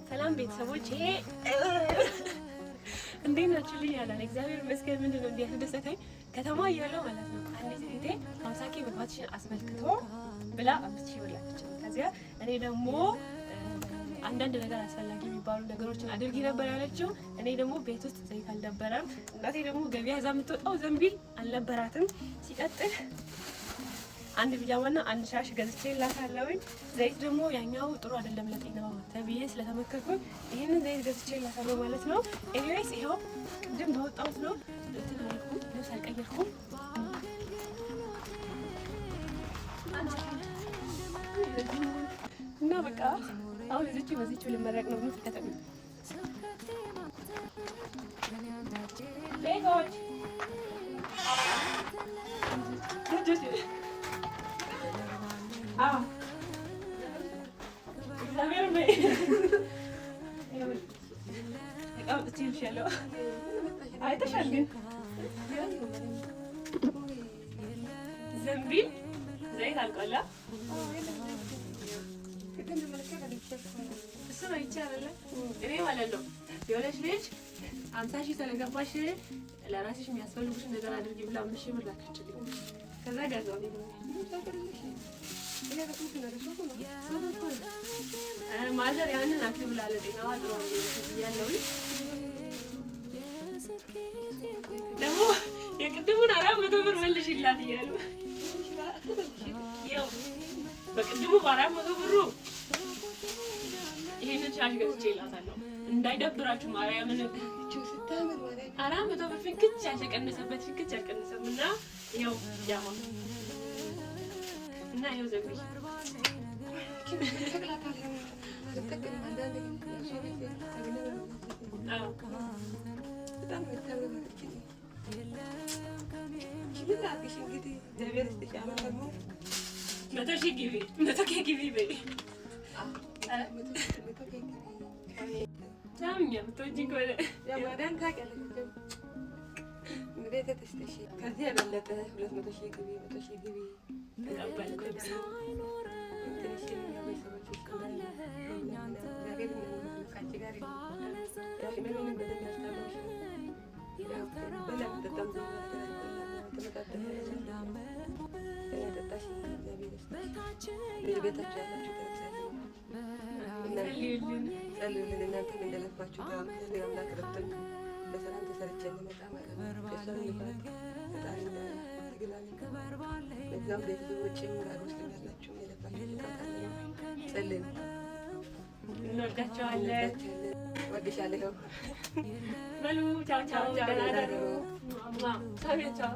ሰላም ቤተሰቦች፣ ይሄ እንዴት ናችሁ? ልኝ ያለን እግዚአብሔር ይመስገን። ምንድን ነው እንዲህ ያስደሰተኝ ከተማ እያለሁ ማለት ነው። አንዲት እህቴ 50K መግባትሽን አስመልክቶ ብላ 5,000 ብር ላከችልኝ። ከዚያ እኔ ደግሞ አንዳንድ ነገር አስፈላጊ የሚባሉ ነገሮችን አድርጊ ነበር ያለችው። እኔ ደግሞ ቤት ውስጥ ዘይት አልነበረም። እናቴ ደግሞ ገበያ ይዛ የምትወጣው ዘንቢል አልነበራትም። ሲቀጥል አንድ ቢጃማና አንድ ሻሽ ገዝቼላታለሁኝ። ዘይት ደግሞ ያኛው ጥሩ አይደለም ለጤናው ተብዬ ስለተመከርኩኝ ይህንን ዘይት ገዝቼላታለሁ ማለት ነው። Anyways ይኸው ቅድም በወጣሁት ነው፣ እንትን አላልኩም፣ ልብስ አልቀየርኩም። እና በቃ አሁን እዚች በዚች ልመረቅ ነው። ተከተሉ ቤቶች። አዎ እግዚአብሔር እቃ አምጥቼልሻለሁ። አይተሻል ግን ዘንቢል ዘይት አልቋላ። እሱ ነው ይቻላል። እኔ ማለት ነው የሆነች ልጅ 50,000 ስለገባሽ ለራስሽ የሚያስፈልጉሽን ነገር አድርጊ ብላ 5,000 ብር ላከችልኝ። ከዛ ገዛው። ማዘር ያንን አትብላ ለጤናዋ ጥሩ ያለው ደግሞ የቅድሙን 400 ብር መልሽላት እያሉ ይኸው በቅድሙ በ400 ብሩ ይሄንን ሻሽ ገዝቼ እላታለሁ። እንዳይደብራችሁ ማርያምን 400 ብር ፍንክች ያልተቀነሰበት ፍንክች ያልቀነሰም እና ይኸው ጃማ እና ይኸው ዘንቢል። 100,000 ግቢ፣ 100K ግቢ በይ። ሳምኛ የምትወጂኝ ከሆነ ከዚህ የበለጠ 200,000 ግቢ፣ 100,000 ግቢ። ተቀበልኩት። ትንሽ ቤተሰቦች እግዚአብሔር ከአንቺ ጋር ህመሜንም በደንብ ያስታመምሽ፣ በላ ጠጣም ተመጣጠነ ጠጣሽ። እግዚአብሔር ይስጥሽ። ቤታችሁ ያላችሁ ጸልዩልን። ጸልዩልን። እናንተም እንደለፋችሁ እግዚአብሔር አምላክ ረድቶኝ በሰላም ተሰርቼ እንመጣ ማለት ነው። የእሷን ልፋት ፈጣሪ ትግላል። በዛም ቤተሰቦችም ጋር ውስጥ ያላችሁ የለፋችሁ ልፋት ጸልዩ። እንወዳቸዋለን። እወድሻለሁ። በሉ ቻው ቻው፣ ደህና ደሩ። ቻው ቻው።